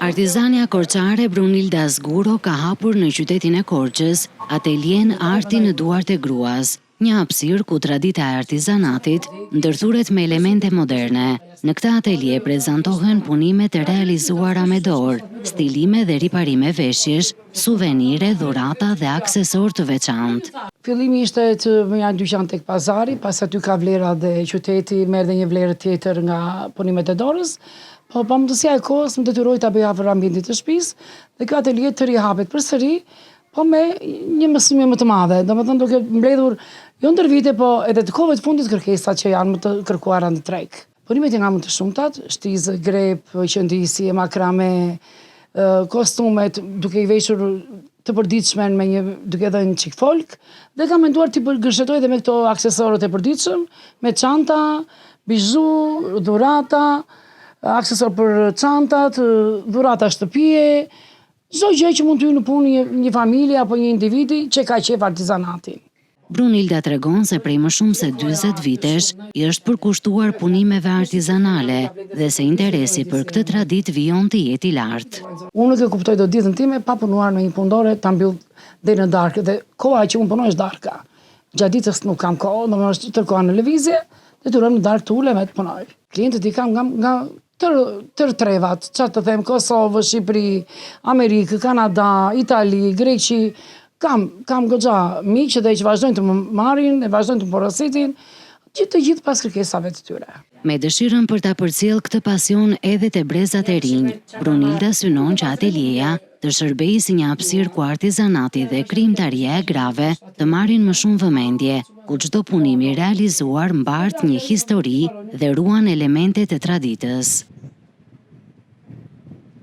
Artizania korçare Brunilda Zguro ka hapur në qytetin e Korçës atelien Arti në duart e gruas, një hapësirë ku tradita e artizanatit ndërthuret me elemente moderne. Në këtë atelie prezantohen punimet e realizuara me dorë, stilime dhe riparime veshjesh, suvenire, dhurata dhe aksesorë të veçantë. Fillimi ishte të bëja një dyqan tek pazari, pasi aty ka vlera dhe qyteti merr dhe një vlerë tjetër nga punimet e dorës, po pamundësia e kohës më detyroi ta bëj afër ambientit të shtëpisë dhe kjo atelie të rihapet përsëri, po me një mësymje më të madhe, domethënë duke mbledhur jo ndër vite, po edhe të kohëve të fundit kërkesat që janë më të kërkuara në treg. Punimet janë më të shumtat, shtizë, grep, qëndisje, makrame, kostumet, duke i veshur të përditshmen me një duke dhënë çik folk dhe kam menduar t'i gërshetoj dhe me këto aksesorët e përditshëm, me çanta, bizhu, dhurata, aksesor për çantat, dhurata shtëpie, çdo gjë që mund të hyjë në punë një, një familje apo një individi që ka qejf artizanatin. Brunilda tregon se prej më shumë se 40 vitesh i është përkushtuar punimeve artizanale dhe se interesi për këtë traditë vijon të jetë i lartë. Unë nuk e kuptoj dot ditën time pa punuar në një punëdore ta mbyll deri në darkë dhe koha që unë punoj është darka. Gjatë ditës nuk kam kohë, domethënë është tërë koha në lëvizje, detyrohem në darkë të ulem e të punoj. Klientët i kam nga nga tërë tërë trevat, çfarë të them, Kosovë, Shqipëri, Amerikë, Kanada, Itali, Greqi, kam kam goxha miq dhe që vazhdojnë të më marrin e vazhdojnë të më porositin, gjithë të gjithë pas kërkesave të tyre. Me dëshirën për ta përcjellë këtë pasion edhe te brezat e rinj, Brunilda synon që atelieja të shërbejë si një hapësirë ku artizanati dhe krijimtaria e grave të marrin më shumë vëmendje, ku çdo punim i realizuar mbart një histori dhe ruan elementet e traditës.